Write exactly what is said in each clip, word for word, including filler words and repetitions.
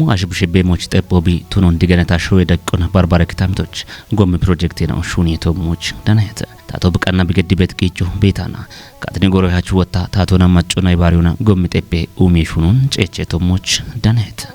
Ashibushe bemoch xephobi tunon diganeta showe daqqona barbare kitamitoch gommi projekte na ushuni tomoch danayete. Tato biqanna bigeddi bet qicu betana. Katni goro hachu wotta tatona maccona ibariuna gommi xephe umi shunun cece tomoch danayete.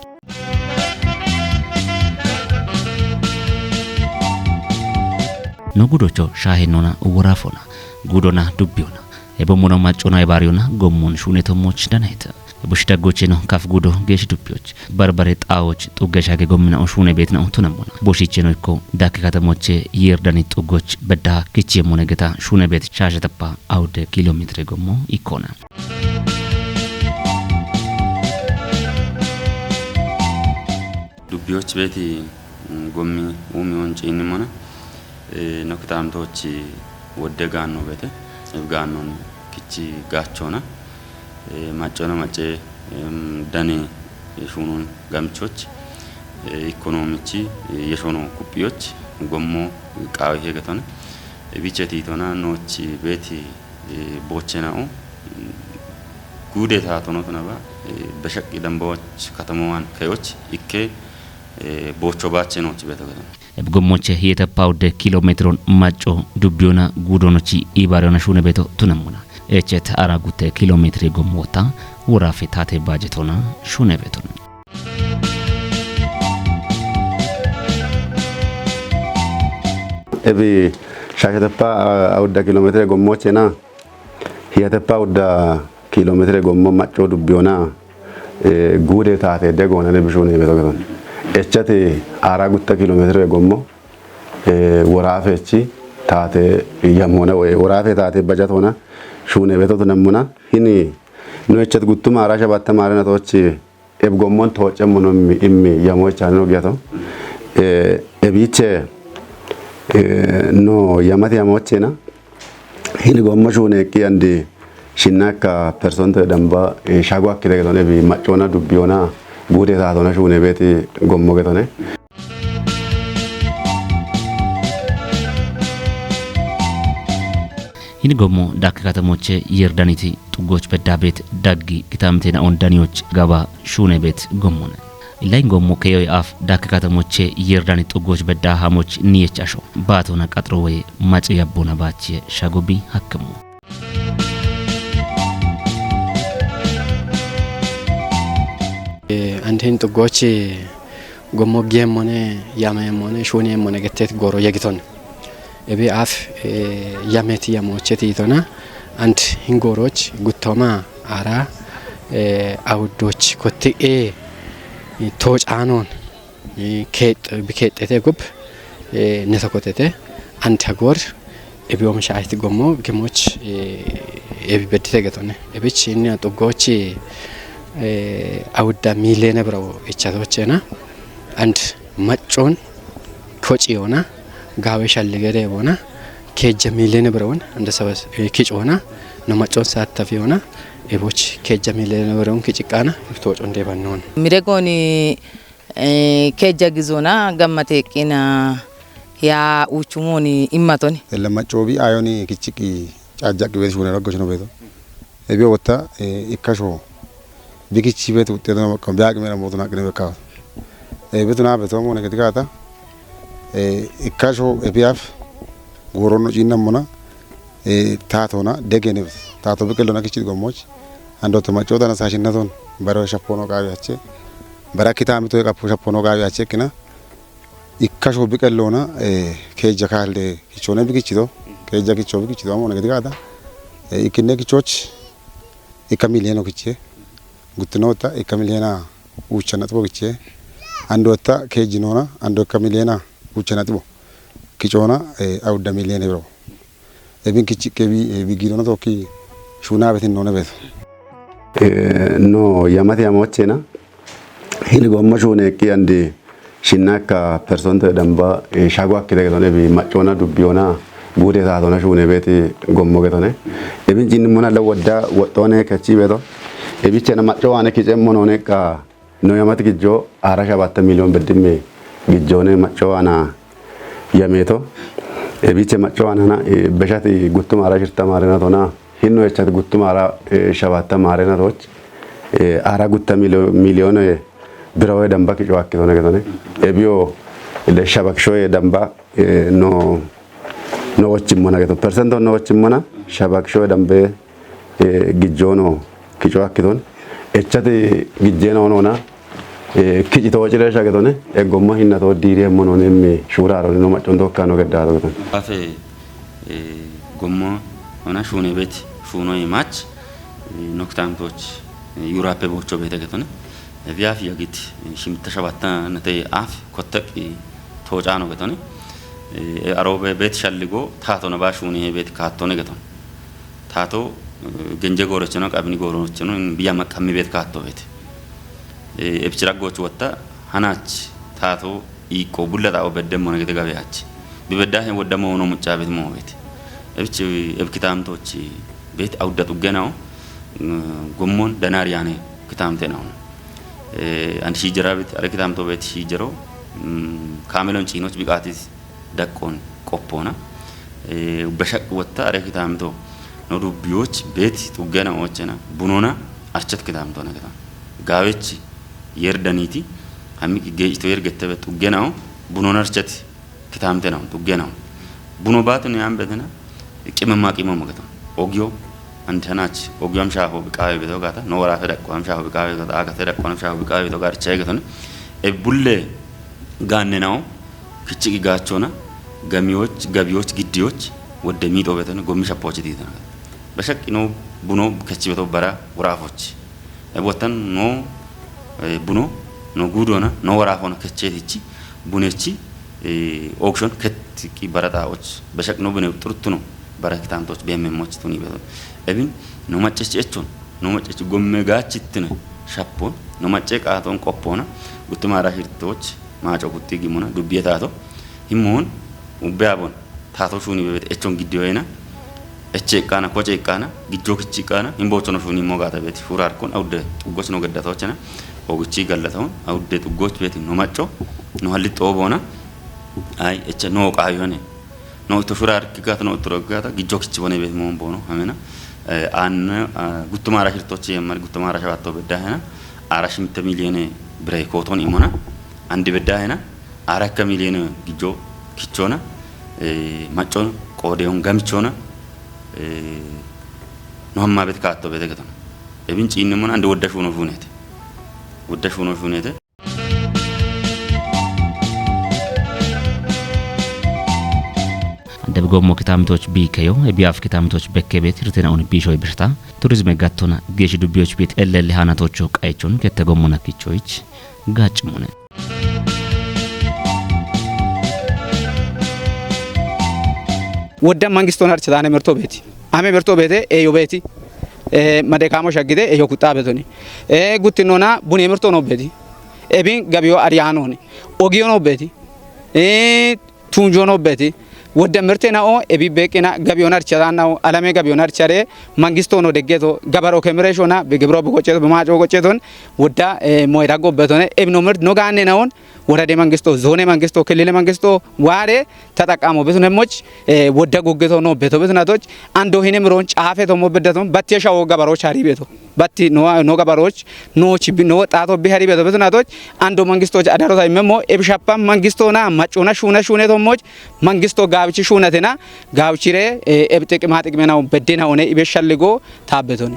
No gudocho shahenona worafona. Gudona dubbiona. Ebo mono maccona ibariuna gommun shune tomoch danayete. Bush daggocheno kaf gudo gesh dubbiyoch. Barbare xawoch xugge shage gommina ushune betna utunamona. Bushicheno ikko dakke katamoche yerdani xuggoch bedda kichie mone geta shune bet shashe tappa awude kilometre gommo ikkona. Dubbiyoch beti, mm, gommi umi on cinnimona. E, no kitamtochi wodde ganno bete. Eb gannon kichi gachona. E, maccona macce, em, dani, e, shunun gamchoch, e, ekonomichi, e, yeshono kuppiyoch, gommo qawi hegetone. E, biche titona nochi beti, e, bochena o, gude tatono tunaba, e, beshaqi damboch katamowan kayoch, ikke, e, bocho bache nochi beto geton. Ebgommoche hiyetepa udde kilometron macco dubbiyona gudonochi ibariyona shune beto tunemmona. Echet ara gutte kilometre gommota worafe tate bajetona shune beton. Ebi shashetepa, a, awudda kilometre gommochena. Hiyatepa udda kilometre gommo macco dubbiyona, e, gude tate de gonane bishune beto geton. Echate ara gutta kilometre gommo, e, worafe echi tate yamona we worafe tate bajat hona shune beto tunemmona. Hini no echat guttuma ara shabatta marena tochi eb gommon toce mono immi, immi yamo chano giyato. E, ebiche, e, no yamati yamo chena. Hili gommo shune ki andi shinna ka personto damba, e, shago akkite getone bi maccona dubbiyona gude tatona shune beti gommo getone. Hini gommo dakke katamoche yerdaniti xuggoch bedda bet daggi kitamtena on daniyoch gaba shune bet gommone. Illain gommo keyoy af dakke katamoche yerdani xuggoch bedda hamoch niyech asho. Batona qatro woye mace yabbona bache shagobi hakkemo. E, anten xuggoch gommo giyemmone, yameyemmone, shuniyemmone gettet goro yegiton. Ebi af, e, yameti yamocheti itona, ant hingoroch guttoma ara, e, awuddoch kotti, e, tocanon, e, kex-, bikeexete gub, e, netokotete, ant hagor, ebi omshaahit gommo, gemoch, e, ebi beddite getone. Ebich inni xuggoch, e, awudda milene bro ichatochena, ant maccon, kociyona, gawe shalligere bona, kejja milene bro on, anda sabas, e, kicona, no maccon sattafiyona, eboch kejja milene bro on kiciqana, tocon debannon. Miregoni, e, kejja gizona, gammate qina, ya uchumoni immatoni. Ella maccobi ayoni kichiki cajjaqi beti shune roggo shino beto. Ebi wotta, e, ikkasho bikichi beti wuxxeetona bakka biaqi mera mootona aqqine bekkaawata. E, betuna beto mone geti gaata. E, ikkasho ebi af goronno ciinnammona, e, tatona degene bet. Tato biqillona kichit gommoch. Ando to macco tana sashinnaton baro shappono qaawi ache. Bara kitamito e qappo shappono qaawi ache kina. Ikkasho biqellona, e, keja kalde kichone bikichito. Keja kicho bikichito amone geti gaata. E, ikkinne kichoch ikka miliyeno kiche. Guttinota ikka miliyena ucha naxibo kiche. Andotta kejinona, ando ikka miliyena ucha naxibo. Kichona, e, awudda miliyene bro. Ebin kichi kebi, e, bigidona tokki shuna betin none bet. E, no, yamati yamochena. Hili gommo shune ki andi shinna ka personto damba, e, shago akkite getone bi maccona dubbiyona gude tatona shune beti gommo getone. Ebin jinni mona la wadda wottone kachi beto. Ebichena macco wane kicemmo none ka no yamati gijjo ara shabatta miliyon beddimme gijjone macco wana yameto. Ebiche macco wana na, e, beshati guttuma ara shirta marena tona. Hinno echat guttuma ara, e, shabatta marena toch. E, ara gutta milio-, miliyon, e, Birawe damba kico akkitone getone. Ebio le shabakishoye damba, eh, no, no wochimmona geto. Percento no wochimmona shabakishoye dambe, eh, gijjono kico akkitone. Echate gijjeno nona, eh, kici to ciresha getone. E gomma hinna to dire mono nemmi shuraro no maccon dokkano geddato getone. Afe, eh, gomma ona shune beti, shuno imach, eh, noktamtoch, eh, yurape bocho bete getone. Ebiaf yagit, eh, shimta shabatta nete af kottek, eh, to cano getone. Eh, arobe bet shalligo tato na ba shuni he bet kattone geton. Tato, eh, genje gorocheno, qabni gorocheno, in biya maqammi bet katto bet. Eh, ebchira goch wotta, hanach, tato, iko bulla ta o bedde mona gete gabe ach. Bi bedda he wodda mo no mucca bet mo bet. Ebchi, eb kitam tochi bet awda tuggenao, mm, gommon danariyane kitam tenao. Eh, and shi jira bet, are kitam to bet shi jiro, mm, kamelon chinoch biqatis daqqoon qoppoona. Eh, bashaq wotta are kitaamto no dubbiyoch beeti xuggena oochena bunona archat kitaamto na kitam. Gaawech yerdaniti hammi geechito yergettebe xuggenao bunona archat kitaamte nao xuggenao. Buno baatu ne ambetena qimema qimema getam. Ogyo antanach ogyo am shaaho biqaawe beto gata no warafe daqqo am shaaho biqaawe gata agate daqqo am shaaho biqaawe beto garche geton. E bulle gaannenao kichiki gaachona gamiyoch gabiyoch giddiyoch wodde miixo betene gommi shappochi diitana. Bashaq no buno kechi beto bara warafoch. E botan no, eh, buno no gudona no warafona kechetichi bunechi, eh, auction ketti ki bara taoch. Bashaq no bune turtuno bara kitantoch bemmemoch tuni beto. Ebin no maccechi echon no maccechi gomme gaachitine shappon no macce qaaton qoppona guttumara hirtoch maaco gutti gimona dubbiye taato himmon ubbe abon taato shuni bebet echon giddiyoyena eche qana koce qana gijjo kichi qana himbochono shuni mogata bet shurar kon awde xuggoch no geddatochena ogichi gallataon awde xuggoch bet no macco no halli xobona ay eche no qayone no to shurar kigata no to gata gijjo kichi bone bet mon bono amena. Eh, an, ah, guttumara hirtochi yemmar guttumara shabatto bedda hena ara shimte miliyone bire koton imona andi bedda hena ara akka miliyone gijjo kichona, eh, maccon qodeon gamichona, eh, no hamma bet kaatto bete geton. Ebin ciinne mon andi wodda shuno shunete. Wodda shuno shunete. Debgommo kitamitoch biikeyo ebiaf kitamitoch bekkebeet irtinaun biishoy birta turizme gattona geeshi dubbiyoch biit ellelle hanatocho qaychon kettegommo nakkichoich gaccimone. Wodda mangiston harchata ane merto beeti. Ame merto beete eyo beeti. Eh, madekamo shaggide eyo kuxxa betoni. Eh, guttinona bune merto no beeti. Ebin gabiyo ariyanoni. Ogiyo no beeti. Eh, tunjo no beeti. Wodda merte nao ebi beqina gabiyo narchata nao alame gabiyo narchare mangisto no deggeto gabaro kemereshona be gebro bu gocheto be maco gocheton wodda, eh, moyra gobbetone ebi no mert no gaanne naon worade mangisto, zone mangisto, kelile mangisto, ware tataqamo betunemoch, eh, wodda goggeto no beto betunatoch ando hine miron cafe tomo beddaton batti shawo gabaro chari beto. Batti no, no gabaroch, no chibi, no tato bihari beto betunatoch ando mangistoch adarota imemo ebishappa mangistona macuna shuna shune tomoch mangisto gawichi shunatena gawichire, eh, ebteqima teqimena beddena one ibe shalligo tabeton.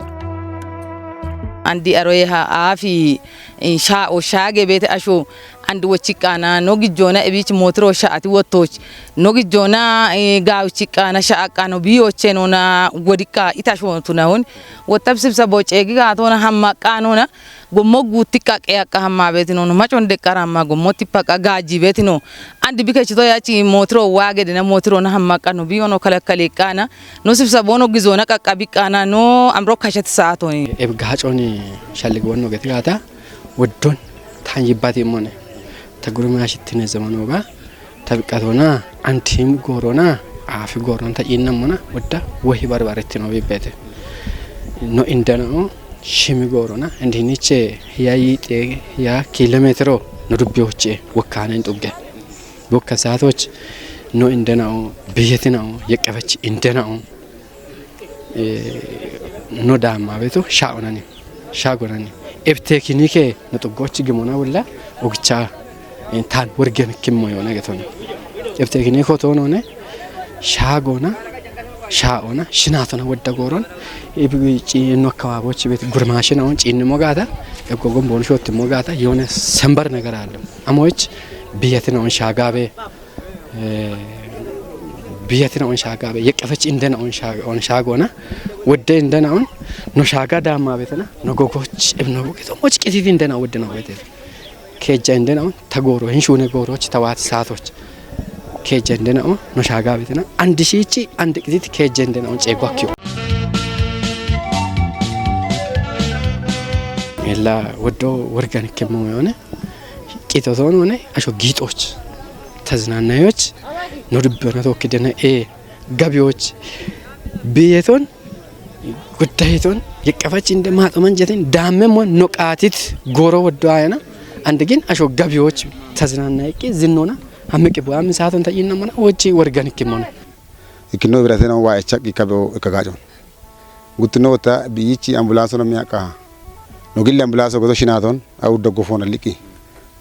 Andi aroye ha afi, eh, sha o shage bete asho andi wochiqana no gijjona ebich motro shaati wottoch no gijjona, eh, gawichiqana shaaqano biyoche nona wodiqa itasho tunahon. Wottab sibsa boce gigatona hamma qanona gommo gutti qaqe aqqa hamma betino no macon deqqara hamma gommo tippa qa gaji betino. Andi bikechito yachi motro wagedena motro na hamma qano biyono kalakkale qana no sibsa bono gizona qaqqa biqana no amro kashat saatoni. Eb gaconi shallig wonno geti gata woddon tan yibbati mone ta guruma shittine zamanoga ta biqatona antim gorona afi goron ta innamona wodda wohi barbaretino bibete no indana shimi gorona indi niche ya yite ya kilometro no dubbi hoche wakana in tugge bokka satoch no indana biyetina yeqafach indana eh, no dama beto sha onani sha gonani Ebiteekinike no xuggoch gimona wulla ogicha, eh, tan wurgen kimmo yone geton. Ebiteekiniko toon one shaagona, shaa'ona, shinaatona wodda gooron, ibi ci-, no akkababoch bet gurmaashin aun ciinnimo gaata, eggogon boonu shottimo gaata, yone sember ነገር አለ። አሞች biyetin aun shaagabe, eh, biyetin aun shaagabe, yeqqefech indena aun shaa-, aun shaagona, wodde indena aun no shaaga daamma betena, no gogoch, eb no gogoch, moch qititi indena wodde no wete. Keejja indena aun ta gooro, hin shuune gooroch, ta waati saatoch. Keejja indena aun no shaaga betena, አንድ ሺህ አንድ qitit keejja indena aun ceeggo akkiyo. Ella woddo wurgen kimmo yone, qito toon one asho giixoch, ተዝናናዮች፣ no dubbiona tookkidena, ee, gabiyoch, biyeton, guddayeton, yeqqefach inde maaxoman jetin, daammemmo no qaatit gooro woddo ayena, አንድ ግን asho gabiyoch, ተዝናናይቂ zinnona, hammiqi bu'ammi saaton ta ciinnamona, wochi wurgen kimmona. Ikkino biratena waa echaqqi kabe o ekka gaacon. Guttino wotta biyichi ambulaanseno miyaqa. No gille ambulaanso godo shinaaton, awu doggo foona liqqi.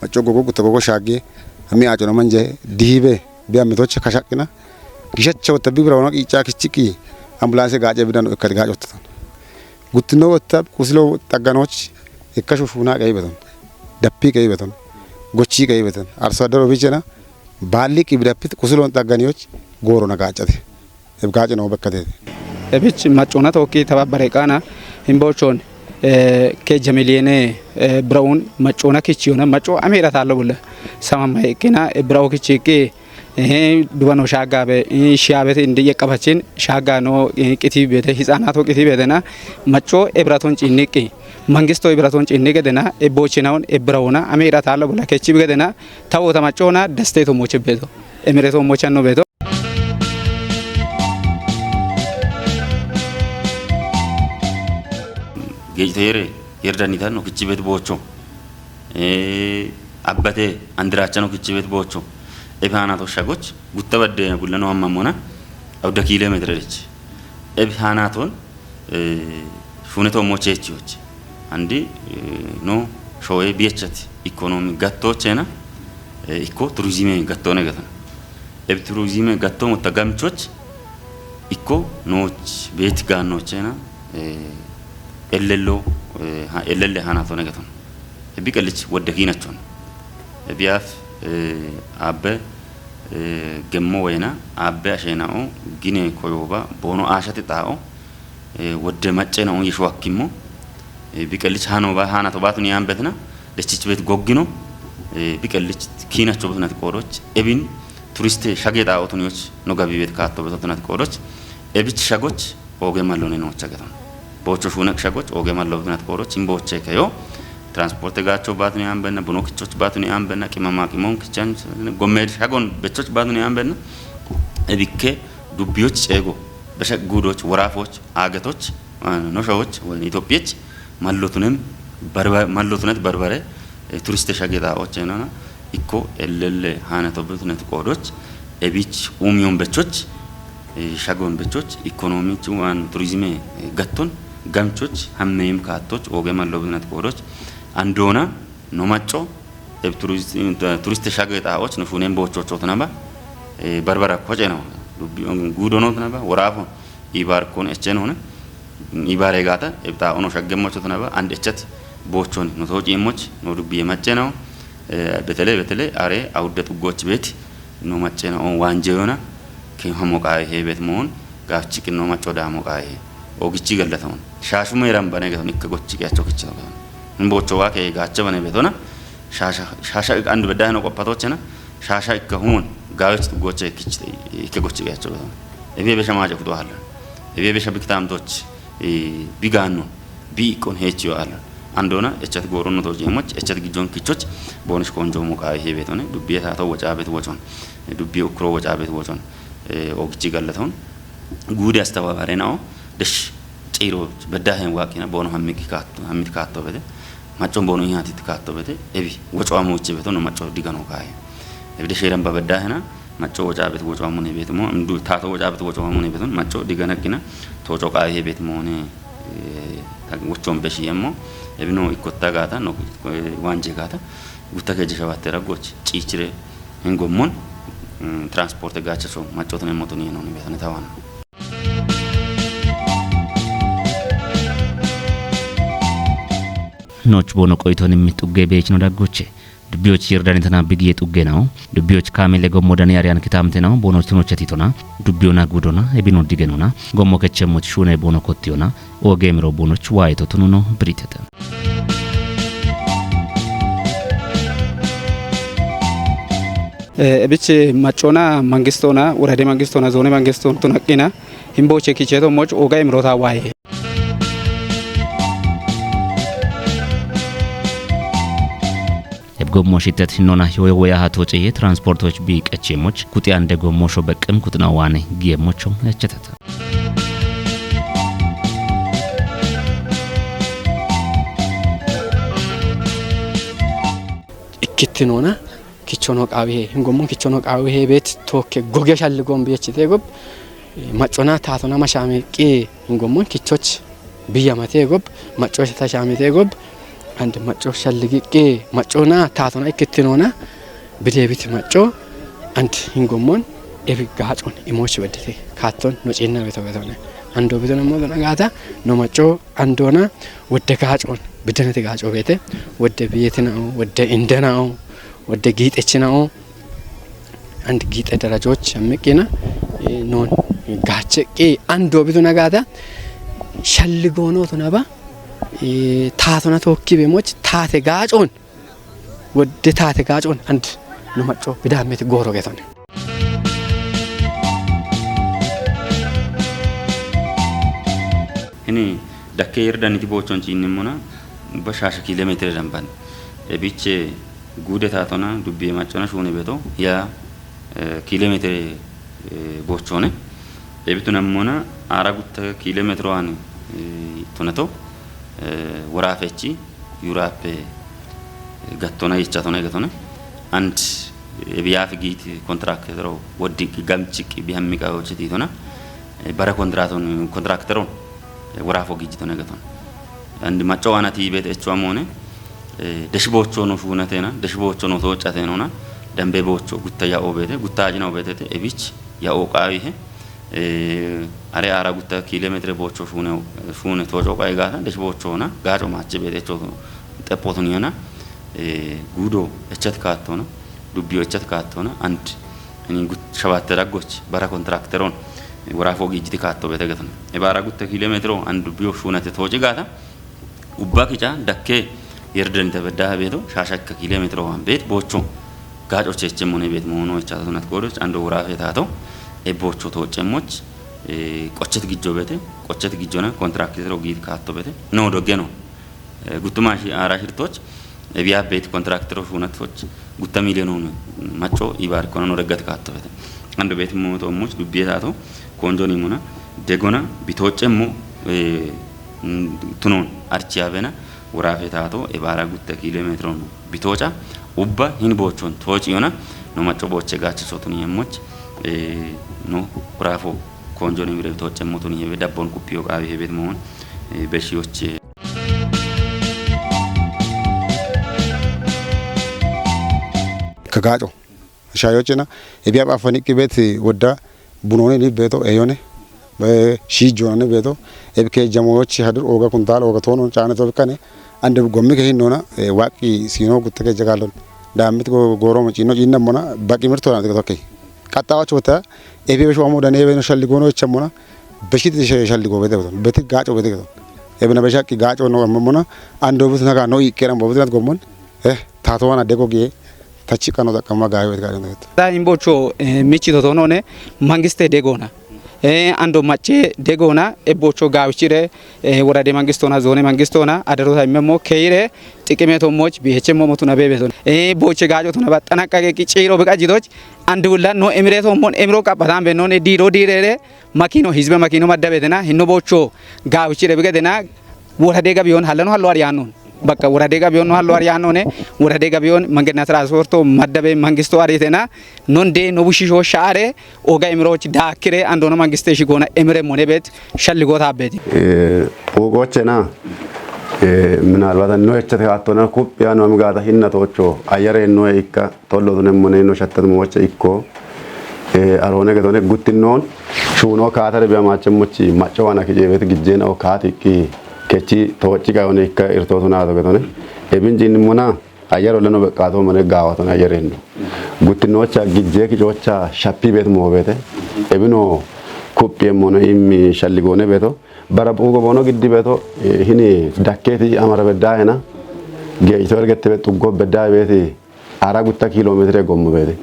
Macco gogo gutta gogo shaagge, ami aacono manje dihibe, bi ammitoch kashaqqina. Gishacha wotta bi bira wono qiicca kichiqqi ambulaanse gaace bidano ekka gaacottatan. Guttino wotta qusilo xagganoch ekka shushuuna qeyi beton. Dappi qeyi beton. Gochi qeyi beton. Arso addaro bichena baalliqqi bidappit qusilon xagganiyoch goorona gaacate. Eb gaace no bekkatete. Ebich maccoona tookki tababbare qaana hin boochoon, eh, keejja miliyeene, eh, bira'uun maccoona kichiyona macco ame hidhataallo bulla. Samamma ikkina, eh, bira'u kichiiqqi, eh, dubano shaaggaabe, eh, shiyaabete indi yeqqabachin shaaggaano, eh, qitiibeete, hitsanaatoo qitiibeetena macco ebiraton ciinniqqi. Mangisto ebiraton ciinni gedena, eh, boochinawon, eh, bira'uuna ame hidhataallo bulla. Kechibi gedena, tawoota maccoona dastee tommoche beeto. Emire tommoche anno beeto. Geejiteere yerdanita no kichibet boocho. Eh, abbate andiracha no kichibet boocho. Eb haanato shagoch gutta badde bulla no ammamona. Awda kilometre dech. Eb haanaton, eh, shune tommoche echiyoch. Andi, eh, no showe biyechat ikonomi gattochena, eh, ikko turizime gattone gatana. Eb turizime gatto mutta gamchoch ikko nooch beet gaannochena, eh, ellello, eh, ha-, ellelle haanato negeton. Ebi qellich wodde kiinachon. Ebi af, eh, abbe, eh, gemmo weyna, abbe ashena'o, gine koyoba, boono ashati xaa'o, eh, wodde maccena on yisho akkimmo, eh, bi qellich hano ba, hana to batun yan betna, dechich bet goggino, eh, bi qellich kiinacho betnat qoodoch, ebin turiste shage xaa'otun yoch no gabi bet kaatto betotinat qoodoch, ebich shagoch, ooge mallone noocha geton. Boocho shuuneq shagoch, ooge mallo betinat qoodoch, hin booche kayo, transporte gaacho batun yan benna, buno kichoch batun yan benna, qimama qimon kichan, gommed shagon bechoch batun yan benna, ebikke dubbiyoch ceego, besha guudoch, woraafoch, aagetoch, ah, no shawoch, wala Itopiyech, mallotunem, barba-, mallotunet barbare, eh, turiste shage xaa'och enana, ikko ellelle haana tobutunet qoodoch, ebich umiyon bechoch, eh, shagon bechoch, ikonomich wan turizime, eh, gatton, gamchoch, hammeyim kaattoch, ooge mallo butunet qoodoch, andoona, no macco, eb turist-, turiste shage xaa'och, no shuunen boochochot naba, eh, barbara koce no, dubbi, guudo not naba, woraafo, ibaar kon echen hone, ibaare gaata, eb xaa'o no shaggemmochot naba, and echat boochon, no tooci emmoch, no dubbiye macce no, eh, betele, betele, are, awudde xuggoch bet, no macce no, on waanje yona, ke hamo qaawe he bet moon, gaafchi qinno macco daamo qaawe he. Ogichi gallataon. Shaashu meeran bane geton ikka gochi qiyacho kichito geton. Hin boocho waa ke gaache bane betona, shaasha, shaasha andu bedda no qoppatochena, shaasha ikka humon, gaawech xuggoche kichite, ikke gochi qiyacho betona. Ebi ebesha maaje kudo halla. Ebi ebesha biktamtoch, eh, bigaanno, bi iqqon heechiyo halla. Andoona, echat gooronno tooci emmoch, echat gijjon kichoch, boonish konjo mo qaawe he betone, dubbiye taato woca bet wochon, eh, dubbiye ukkuro woca bet wochon, eh, ogichi gallataon. Guude astababarena'o, desh ciiro beddahen waaqina boono hammiki kaatto, hammit kaatto bede, maccon boono ihatit kaatto bede, ebi woco amoche beto no macco digano kaaye. Ebi desheran ba beddahena, macco woca bet woco amone bet mo, ndu tato woca bet woco amone beton, macco digana kina, tooco kaaye bet mone, Wochoon beshi yemmo, ebino ikkotta gaata, no, eh, waanje gaata, gutta keeje shabatte raggoch, ciichire, hingommon, mm, transporte gaacha so, maccootne moto ni no ni betane tawana. Nooch boono qoyitoonimmi xugge beechino daggoche. Dubbiyoch Yirdanitana bigiye xuggenawo. Dubbiyoch kaamile gommo dani ariyan kitaamtenawo boonoch tunochati tona. Dubbiyona guudona, ebino digenona. Gommo kechemmoch shuune boono kottiyona. Ooge miro boonoch waayito tununo biritete. Eh, ebich maccoona mangistoona, worade mangistoona, zoone mangistoona tunaqqina. Himboche kicheto moch ooga imrota waaye. Eb gommo shitet hinona yoyo woya hato ceye transportoch bi qechemoch kuti ande gommo sho beqqem kutina waane giyemocho echetata. Ikkittinona kichono qaawihe, hingommon kichono qaawihe beet tookke goge shalligoon biyechite gob, eh, maccona taatona mashaame qi hingommon kichoch biyyamate gob, macco shata shaamite gob, and macco shalligiqqi maccona taatona ikkittinona bideebiti macco and hingommon ebi gaacon imooch weddete kaatton no ciinna beto betone. Ando bido nammo dona gaata no macco andona wodde gaacon bidanete gaaco beete wodde biyetinao, wodde indenao, wodde giixechinao, and giixe darajoch ammiqqina, eh, non gaacheqqi ando bido nagata shalligoono tunaba, eh, taatona tookki bemoch taate gaacon wodde taate gaacon and no macco bidammete gooro getone. Hini dakke Yirdaniti boochon ciinnimmona ubba shaasha kiilemeetire damban. Ebiche guude taatona dubbiye maccona shuune beto ya, eh, kiilemeetire, eh, boochone. Ebitu nammona aara gutta kiilemeetiro ani, eh, tonato, eh, woraafechi yuraappe, eh, gattona yechatona gatona. And, eh, ebiyaafi giiti kontraktero woddi gamchiqqi bihammi qaawoochiti tona. Eh, bara kontraton, kontrakteron, eh, woraafo giijitona gatona. And macco waana tiibeete echuwa moone, eh, deshi boocho no shuunatena, deshi boocho no toocatenona, dambe boocho gutta ya'o beete, gutta ajina beete, ebich ya'o qaawihe, eh, are aara gutta kiilemeetire boocho shuune, shuune tooco qaawi gaata, deshi boocho na, gaaco maache beete echo xeppotuniyona, eh, guudo echat kaattona, dubbiyo echat kaattona, and ini gut-, shabatte daggoch, bara kontrakteron, eh, woraafo giijiti kaatto beete gatona. E bara gutta kiilemeetiro and dubbiyo shuunate tooci gaata, ubba kica dakke Yirdanita beddaha beeto, shaasha ikka kiilemeetiro waan beet, boocho gaaco cheechemmone beet moono echato tunat goodoch, ando woraafe taato, e boocho toocemmoch, eh, qochet gijjo beete, qochet gijjona kontrakteero giit kaatto beete, no doggeno. Eh, guttuma shi-, aara shirtoch, eh, biya beet kontrakteero shuunatoch, gutta miiliyoon macco ibaar kona no deggat kaatto beete. Ando beet mooto ommoch dubbiye taato, konjoni mona, degona, bitoocemmo, eh, mm, tunon, archiya bena, woraafe taato, e bara gutta kiilemeetiro no. Bitooca, ubba, hin boochon, toociyona, no macco booche gaachiso tuni yemmoch, eh, no, woraafo, konjoni mire bitoocemmo tuni hebe dabbon kuppiyo qaawi hebet moon, eh, beshiyoche. Kagaaco. Shaayochina, ebiya baafaniqqi beet wodda bunooni ni beeto, eyone, be shiijjoona ni beeto, ebke jamoyochi hadur ooga kuntaal ooga toono caane to bikkane, ande gommi ke hinnona, eh, waaqqi siino gutte ke jagaalon. Daammit go-, gooromo ciino ciinna mona, baqi mirto na tokki. Qaxxaawacho wota, ebi beshu amo dane ebe no shalli goono echa mona, beshit she-, shalli go bete beton. Beti gaaco bete beton. Ebe na beshaqqi gaaco no amma mona, ando bus naga no iqqeran bo bus nat gommon. Eh, taatowana dego giye, tachi qano xaqqama gaayo et gaadino. Da imbocho, eh, michi totonone, mangiste degona. Eh, ando macce degona, ebbocho gaawichire, eh, worade mangistona, zone mangistona, adarota imemo, keire, xiqime to moch, bihechemo motuna bebeton. Eh, boche gaajo tuna baxxana qage qiciro beqa jidoch, andulla no emire to mon emiro qabbatan benone, diro direre, makino, hizbe makino maddabetena, hinno bocho gaawichire begadena, worade gabiyon, hallano hallo ariyanon. Bakka woradee gabiyoon no hallo ariyaanone, woradee gabiyoon mangenna transporto maddabe mangisto aritena, non de no bushisho share, oga emiroch daakire andono mangiste shigona emire mone bet shalligo tabbeti. Puuqoochena, minaalbaata no echete kaattona kuphiya no amgaata hinna toocho ayare no ikka tollo tune mone no shattatu moche ikko, aroone getone guttinnoon shuuno kaatare biya maachemmochi macco wana kijeebet gijjeen oo kaati ikki kechi toochi kayone ikka irtootu naato getone ebin jiinnimona ayar oleno beqqaato mone gaawatone ayareenno guttinoocha gijjee kicoocha shappi bet moobete ebino kuphi emmono immi shalligoone beto bara buugo boono giddi beto hini dakkeeti amara beddaahena geejito ergette bet xuggo beddaa beeti ara gutta kiilo meetire egommo beete.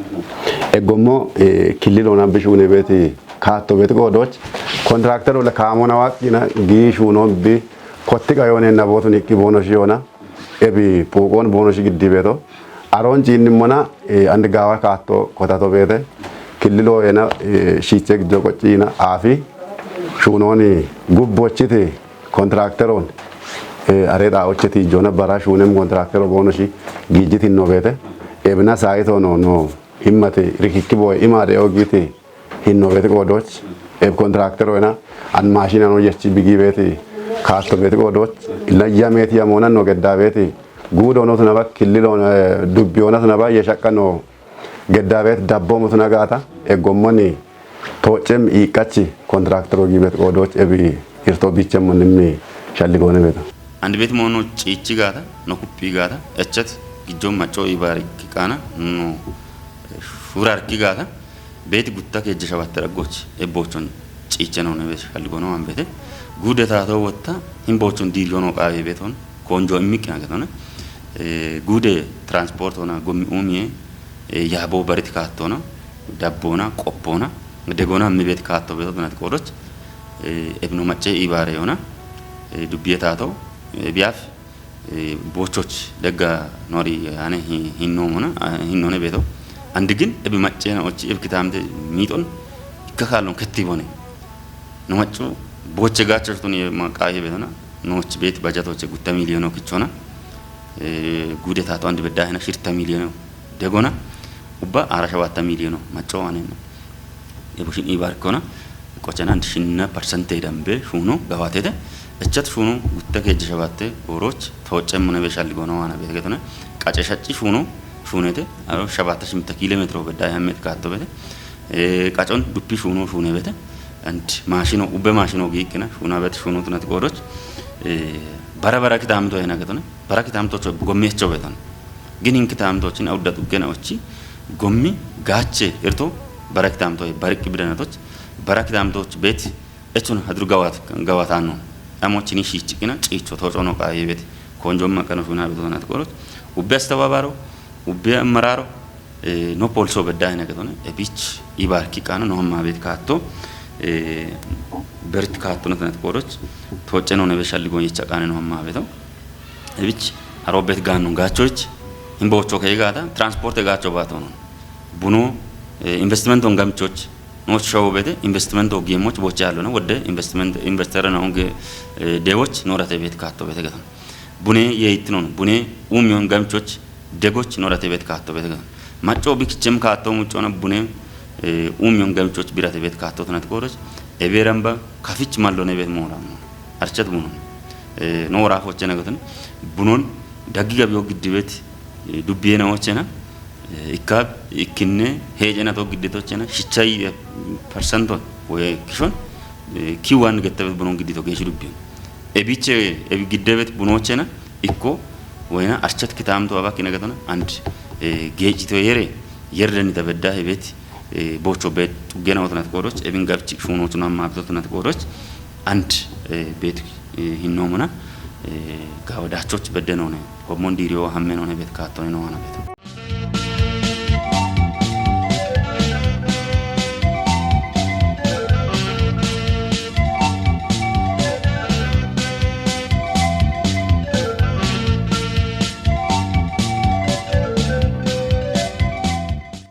Egommo killiloona bishuune beeti kaatto beeti qoodoch kontrakter ole kaamona waqqina giishuuno bi kotti qayoonenna bootun iqqi boono shiyoona ebi puuqoon boono shi giddi beeto aroon ciinnimmona andi gaawa kaatto kotato beete killilooyena shiiche giddo qocciina aafi shuunooni gubbochiti kontrakteroon are xaaocheti ijjoona bara shuunem kontraktero boono shi giijjitinno beete ebina saayitoono no himmati rikikki booye imaade ogiiti hinno beeti qoodoch eb kontrakter wena an maashinano yechi bigi beeti kaatto beeti qoodoch illa yameeti yamoona no geddaa beeti guudo no tunaba killilo dubbiyoona tunaba yeshaqqano geddaa beeti dabboomu tuna gaata eggommoni tooccem iiqqachi kontraktero gi beeti qoodoch ebi irto biichemmo nimmi shalligoone beeto. Andi beeti moono ciichi gaata no kuphi gaata echet gijjo macco ibaari kiqaana no shurar kigaata beeti gutta keejje shabatte raggoch ebbochon ciicheno ne beeti kalligono ambete gude taato wotta himbochon diiryono qaawe beeton konjo immiqina getone gude transport ona gommi umiye yaabo barit kaattona dabbona qoppona degona mi beeti kaatto beeto dunat qoodoch ebno macce ibaare yona dubbiye taato biyaaf bochoch degga nori ane hinno mona hinno ne beto andigin ebi maccena ochi ebi kitamde miton ikka kallon ketti bone no maccu boche gacho tuni ma qaye betona no ochi bet bajatoche gutta miliyono kichona gude tato andi bedda hena shirta miliyono degona ubba ara shawatta miliyono macco ane ebushin ibarkona qochana andi shinna percent dambe shuno gawatete echat shuno gutta keje shabatte oroch tocem mune be shalligono wana begetone qace shacci shuno shunete aro shabatta shimta kilometro bedda yamet katto bete e qacon duppi shuno shune bete and mashino ubbe mashino giikina shuna bet shuno tunat qoroch e bara bara kitamto hena getone bara kitamto cho gomme cho beton ginin kitamtochin awda tukkena ochi gommi gaache irto bara kitamto bariq bidanatoch bara kitamtoch bet echun hadur gawat gawatano amochini shichikina cicho tocono qaye bet konjo makano shuna betonat qoroch ubbe astawabaro ubbe amararo no polso bedda hena getone ebich ibarki qano no ma bet katto berit katto no tanat qoroch toceno ne be shalligon yecha qane no ma beto ebich aro bet ganno gachoch imbocho ke gata transport gacho batono buno investment on gamchoch no show bete investment o gemoch bocha allona wode investment investor na onge dewoch no rate bet katto bete gata bune yeitnon bune umion gamchoch degoch no rate bet katto bete gata macco bikichem katto muchona bune umion gamchoch birate bet katto tanat qoroch eberamba kafich mallo ne bet moram archat bunon no wara fochena gatan bunon daggi gabiyo giddibet dubbiyena ochena ikka ikkinne hejena to giddito chena shichay percento we kishon kiwan gettebet bunon giddito geshi dubbiyon ebiche ebi giddebet buno chena ikko wena archat kitamto abak ina gatona and gechito yere yerden ita bedda hebet bocho bet gena otonat qoroch ebin gabchi shuno tuna ma betonat qoroch and bet hinno mona gawadachoch bedde none homon diriyo hamme none bet katto no wana bet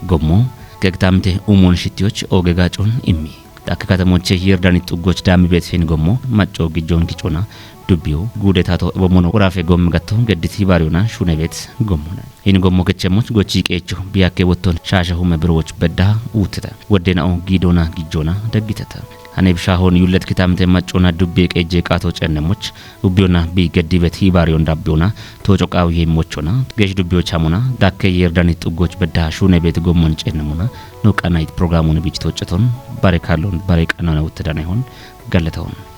Gommo gegtamte umon shittiyoch oge gacon immi Akka katamoche Yerdani xuggoch daami beet hin gommo macco gijjon gicona dubbiyo guudetato ebommono woraafe gomme gatto geddit hibaariyona shuune beet gommona. Hin gommo kechemmoch gochi qeecho biyakke wotton shaasha hume birowoch beddaha uutteta. Woddena'o giidona gijjona daggiteta. Hane bishaahoon yullet kitamte maccona dubbi qeejje qaato cennemmoch ubbiyona bi geddibet hibaariyon dabbiyona tooco qaawu yeemmochona geesh dubbiyoch hamona dakke Yerdani xuggoch beddaha shuune beet gommon cennemona no qanayit programun biich tooceton bare kallon bare qanana uttedanehon galletahon.